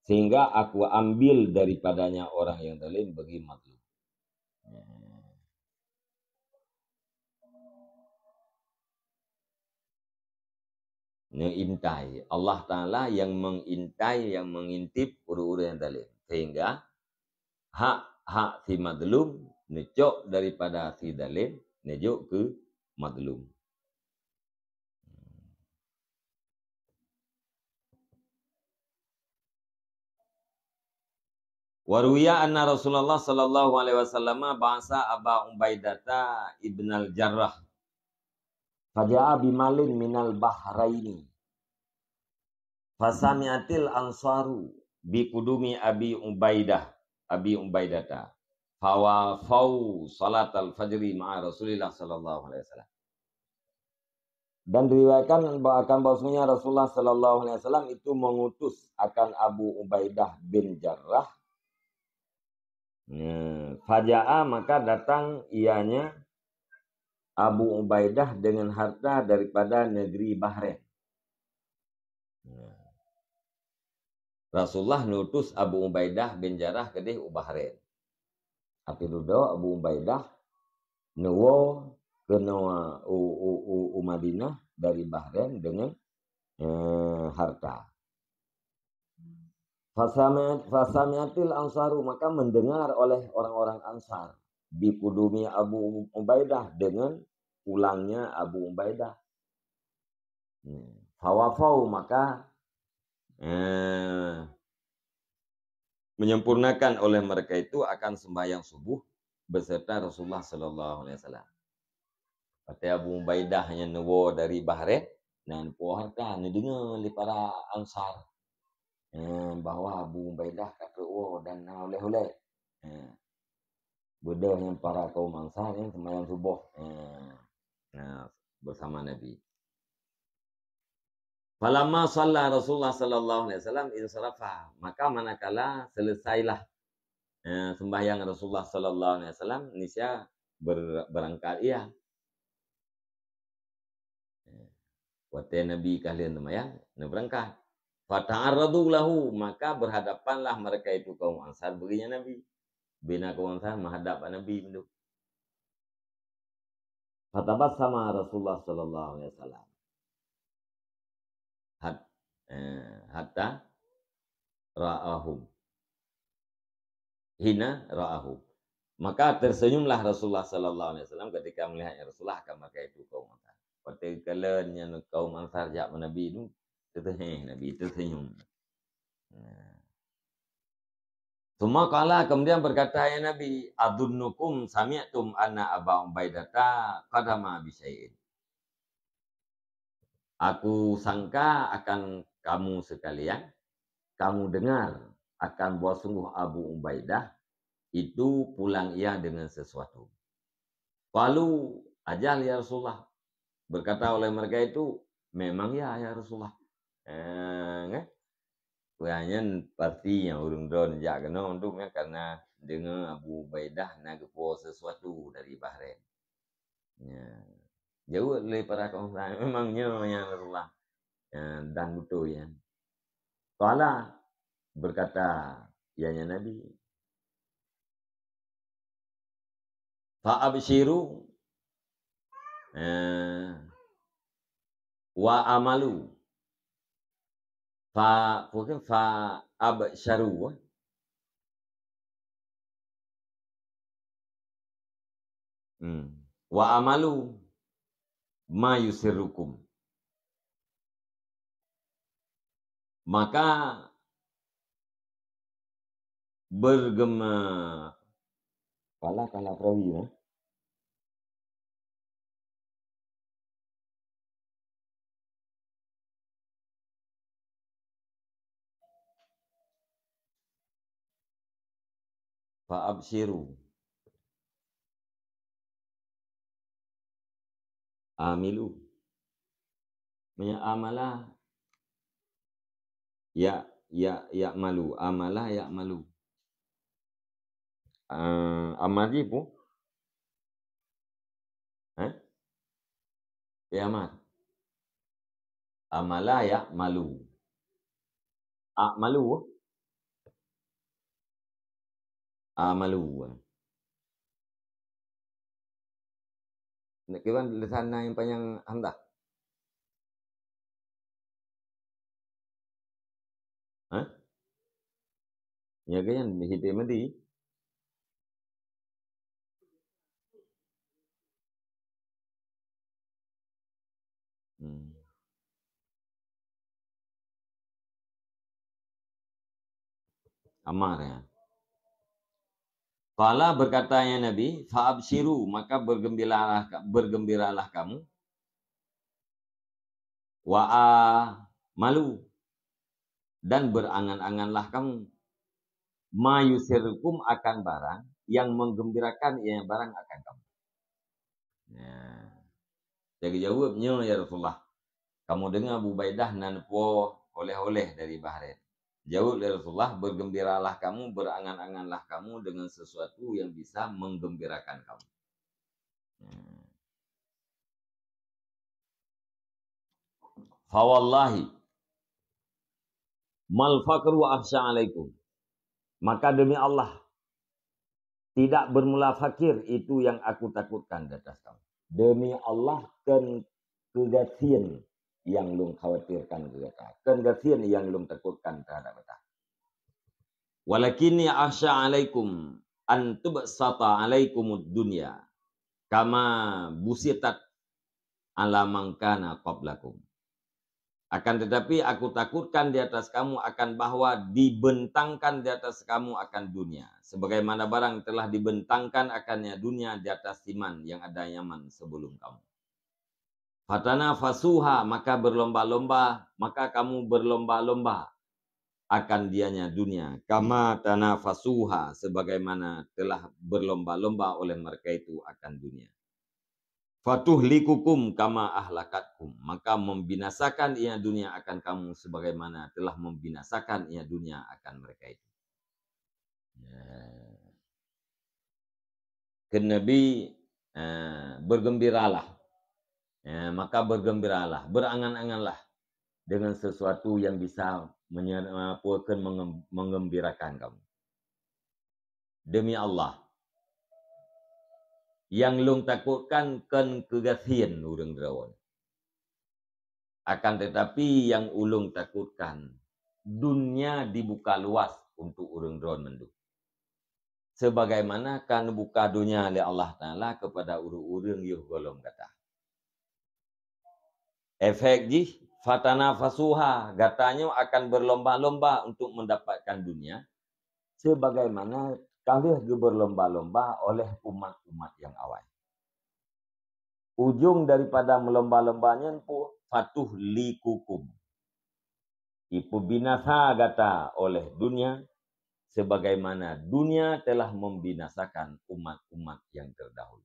sehingga aku ambil daripadanya orang yang zalim bagi mazlum. Ya. Neuintai. Allah Taala yang mengintai, yang mengintip ureuëng-ureuëng nyang zalim. Sehingga hak-hak si mazlum neucok daripada si zalim, neujok keu mazlum. Wa ruwiya anna Rasulullah sallallahu alaihi wasallam ba'asa Aba Ubaidata ibnal Jarrah. Faja'a bimalin minal bahraini. Fasami'atil ansaru biqudumi Abi Ubaidah, Abi Ubaidata. Fawafau salatal fajri ma'a Rasulillah sallallahu alaihi wasallam. Dan diriwayatkan ba-, akan bahwasanya Rasulullah sallallahu alaihi wasallam itu mengutus akan Abu Ubaidah bin Jarrah. Ya, faja'a, maka datang ianya Abu Ubaidah dengan harta daripada negeri Bahrain. Ya. Rasulullah neutus Abu Ubaidah bin Jarrah keudeh u Bahrain. Api dudoe Abu Ubaidah neuwoe keunoe u, u, u, u Madinah dari Bahrain dengan, eh, harta. Fasami'at-, fasami'atil ansaru, maka mendengar oleh orang-orang Ansar, biqudumi Abu Ubaidah, dengan pulangnya Abu Ubaidah. Hmm. Fawafau, maka, eh, menyempurnakan oleh mereka itu akan sembahyang subuh beserta Rasulullah sallallahu alaihi wasallam. Watée Abu Ubaidah nyang neuwoe dari Bahrain, na neupuwoe harta, neudeungoe lé para Ansar, eh, bahwa Abu Ubaidah ka trok woe dan na ulée-ulée. Eh, beudôh nyang para kaum Ansar nyang seumayang suboh, eh, na bersama Nabi. Falamma shalla Rasulullah sallallahu alaihi wasallam insarafa, maka manakala selesailah, eh, sembahyang Rasulullah sallallahu alaihi wasallam, nisya ber-, berangkat ia. Eh, watée Nabi ka lheueh seumayang, neubeurangkat. Fata'arradu lahu, maka berhadapanlah mereka itu kaum Ansar bagi Nabi. Bina kaum Ansar menghadap Nabi mandum. Fatabassama Rasulullah sallallahu alaihi wasallam. Hat-, eh, hatta ra'ahum. Hina ra'ahum. Maka tersenyumlah Rasulullah sallallahu alaihi wasallam ketika melihatnya Rasulullah akan mereka itu kaum Ansar. Watée kalon nyan kaum Ansar jak bak Nabi tu, teuteuheh Nabi, tersenyum. Nah. Tsumma qala, kemudian berkata, "Ya Nabi, adunnukum sami'tum anna Aba Ubaidata qadama bi syai'in." Aku sangka akan kamu sekalian, kamu dengar akan bahwa sungguh Abu Ubaidah itu pulang ia dengan sesuatu. Qalu, "Ajal, ya Rasulullah." Berkata oleh mereka itu, "Memang ya, ya Rasulullah." Eh, kan? Peue nyan pasti nyang ureuëng droe jak keunoe untuk nyan karena deungoe Abu Ubaidah na geupuwoe sesuatu dari Bahrain. Ya. Jaweueb lé para kaum, memang nyoe ya Rasulullah. Ya, dan beutôi ya. Qala, berkata ianya Nabi, "Fa absyiru, eh, wa amalu." Fa, bukan, "Fa absyaru." Hmm. "Wa amalu ma yusirrukum." Maka bergema-, pala, pala perawi, ya. Fa absyiru. Amilu. Meunyoe amala, ya, ya, ya'malu. Amala, ya'malu. Eh, amal jih pu? Eh? Ya, amal. Amala, ya'malu. A'malu. Amalu. Nak kiban lisan na nyang panyang hamzah? Hah? Nya kan nyang meuhidék madi. Hmm. Amar, ya. Qala, berkatanya Nabi, "Fa absyiru, maka bergembiralah, bergembiralah kamu. Wa amalu, dan berangan-anganlah kamu. Ma yusirrukum, akan barang yang menggembirakan ia barang akan kamu." Nah, jadi jawab nyoe, "Ya Rasulullah, kamu dengar Abu Ubaidah nan po oleh-oleh dari Bahrain." Jawab lé Rasulullah, "Bergembiralah kamu, berangan-anganlah kamu dengan sesuatu yang bisa menggembirakan kamu." Nah. "Fa wallahi, mal faqru akhsya alaikum." Maka demi Allah, tidak bermula fakir itu yang aku takutkan di atas kamu. Demi Allah, kon keugasien nyang lôn khawatirkan keu gata. Kon gasien nyang lôn takutkan terhadap gata. "Walakinni akhsya alaikum an tubsata alaikumud dunya kama busitat ala man kana qablakum." Akan tetapi, aku takutkan di atas kamu akan bahwa dibentangkan di atas kamu akan dunia, sebagaimana barang telah dibentangkan akannya dunia di atas siman yang ada nyaman sebelum kamu. "Fatanafasuha, maka berlomba-lomba, maka kamu berlomba-lomba akan dianya dunia, kama tanafasuha, sebagaimana telah berlomba-lomba oleh mereka itu akan dunia. Fatuhlikukum kama ahlakatkum, maka membinasakan ia dunia akan kamu, sebagaimana telah membinasakan ia dunia akan mereka itu." Ya. Kheun Nabi, eh, "Bergembiralah." Eh, maka bergembiralah, berangan-anganlah dengan sesuatu yang bisa menye-, apa, kheun mengem-, menggembirakan kamu. Demi Allah, nyang lôn takutkan kon keugasien ureuëng droe. Akan tetapi, nyang ulôn takutkan, dunia dibuka luas untuk ureuëng droe mandum, sebagaimana ka neubuka dunia lé Allah Taala kepada ureuëng-ureuëng yoh gohlom gata. Efek jih, fatanafasuha, gata nyoe akan berlomba-lomba untuk mendapatkan dunia, sebagaimana ka lheueh geuberlomba-lomba oleh umat-umat nyang awai. Ujong daripada meulomba-lomba nyan pu, fatuhlikukum. Ipeubinasa gata oleh dunia, sebagaimana dunia telah membinasakan umat-umat yang terdahulu.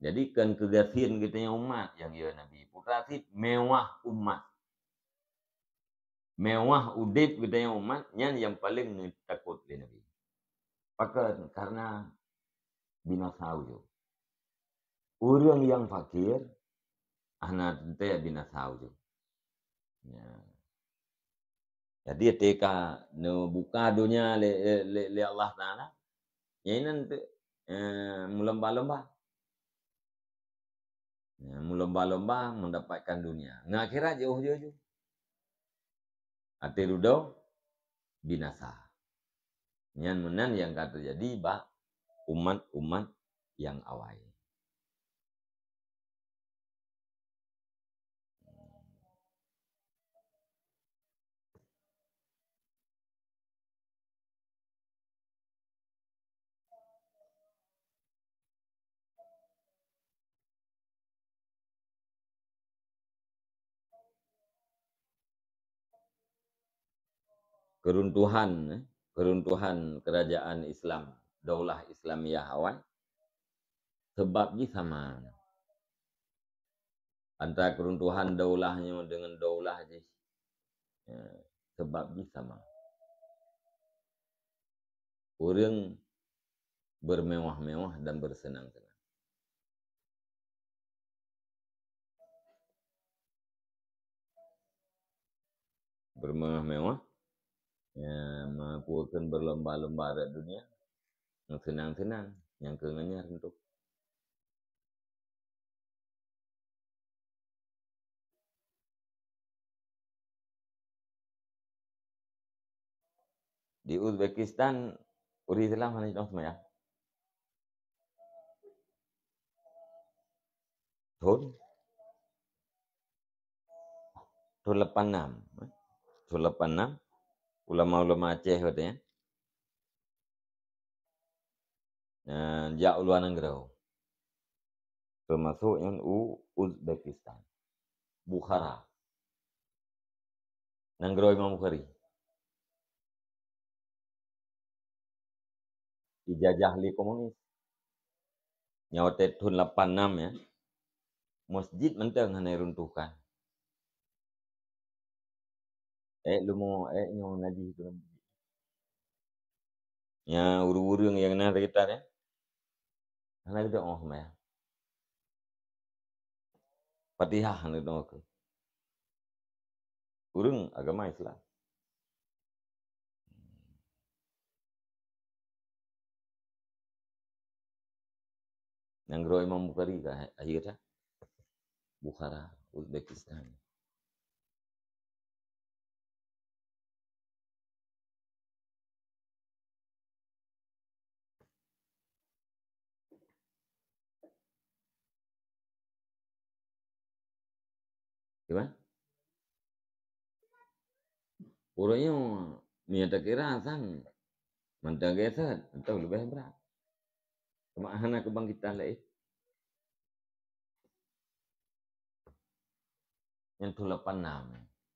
Jadi, kon keugasien geutanyoe umat nyang yo Nabi. Putra cit mewah umat. Mewah udeb geutanyoe umat, nyan nyang paleng neutakot lé Nabi. Pakon? Karena binasa ujoe. Ureuëng nyang fakir hana teuntée binasa ujoe. Ya. Jadi, teuka neubuka donya lé, lé, lé Allah Taala, nyan inan teu, eh, meulomba-lomba. Ya, meulomba-lomba mendapatkan dunia. Ngon akhirat jiôh-jiôh ju. Até dudoe binasa. Nyan meunan nyang ka teujadi bak umat-umat nyang awai. Keuruntuhan, eh, keuruntuhan keurajeuen Islam, Daulah Islamiyah awai, sabab jih sama. Antara keuruntuhan daulah nyoe deungon daulah jih, ya, sabab jih sama. Ureuëng bermewah-mewah dan bersenang-senang. Bermewah-mewah, ya, meukeuen berlomba-lomba rot dunia, senang-senang, nyang keu ngon nyan runtuh. Di Uzbekistan, ureuëng Islam hana jitong seumayang. Thon, thon lapan nam, eh. Thon lapan nam, ulama-ulama Aceh watée nyan, eh, jak u luwa nanggroe. Teumasok nyan u Uzbekistan. Bukhara. Nanggroe Imam Bukhari. Ijajah lé komunis. Nyoe watée thon lapan nam, ya. Masjid mantong hana iruntuhkan. Ék leumo, ék nyoe najih keunan. Nya ureuëng-ureuëng nyang na sekitar, ya. Hana geudoe seumayang. Fatihah hana geudoe keu ureuëng agama Islam. Nanggroe Imam Bukhari ka akhé that. Bukhara, Uzbekistan. Kiban? Ureuëng nyoe meunyoe takira sang mantong geuseuet, atau leubeh brat. Cuma hana keubangkitan laén. Nyan thon lapan nam.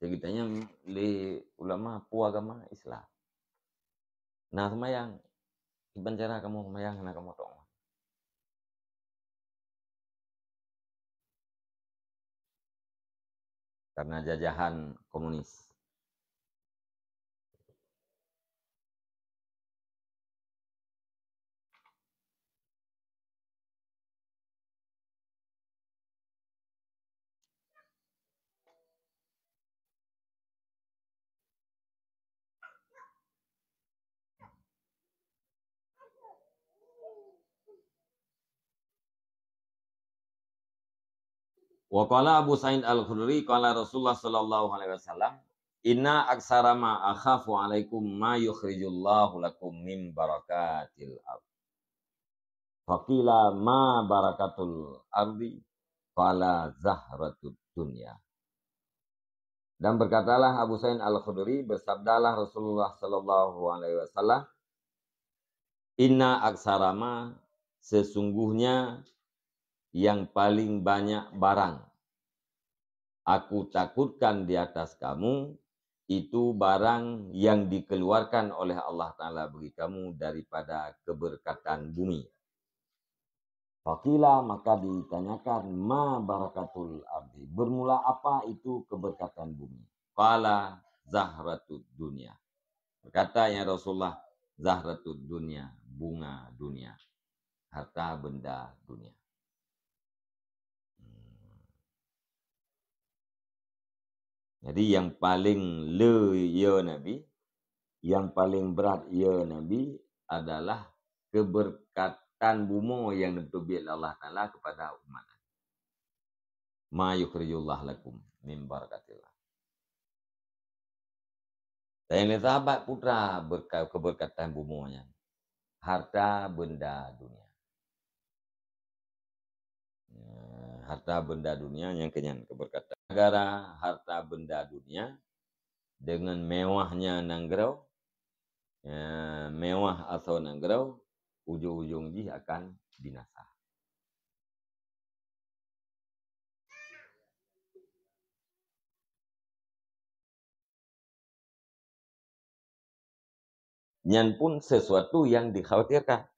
Jadi geutanyoe lé ulama peue agama Islam. Na seumayang, kiban cara kamoe seumayang hana kamoe tong. Karena jajahan komunis. Wa qala Abu Sa'id Al-Khudri, qala Rasulullah sallallahu alaihi wasallam, "Inna aksara ma akhafu alaikum ma yukhrijullahu lakum min barakatil ard." Faqila, "Ma barakatul ardi?" Qala, "Zahratud dunya." Dan berkatalah Abu Sa'id Al-Khudri, bersabdalah Rasulullah sallallahu alaihi wasallam, "Inna aksara ma, sesungguhnya yang paling banyak barang aku takutkan di atas kamu, itu barang yang dikeluarkan oleh Allah Taala bagi kamu daripada keberkatan bumi." Faqila, maka ditanyakan, "Ma barakatul ardi?" Bermula apa itu keberkatan bumi? Qala, "Zahratud dunya." Berkata, "Ya Rasulullah, zahratud dunya, bunga dunia." harta benda dunia. Hmm. Jadi, yang paling le, ya Nabi, yang paling berat, ya Nabi, adalah keberkatan bumoe nyang neuteubiet lé Allah Taala kepada umat Nabi. "Ma yukhrijullah lakum min barakatillah." Dan lé sahabat putra berka-, keberkatan bumoe nyan, harta benda dunia. Ya, harta benda dunia nyang keunyan keberkatan. Gara-gara harta benda dunia, dengan mewahnya nanggroe, ya, mewah asoe nanggroe, ujong-ujong jih akan binasa. Nyan pun sesuatu yang dikhawatirkan.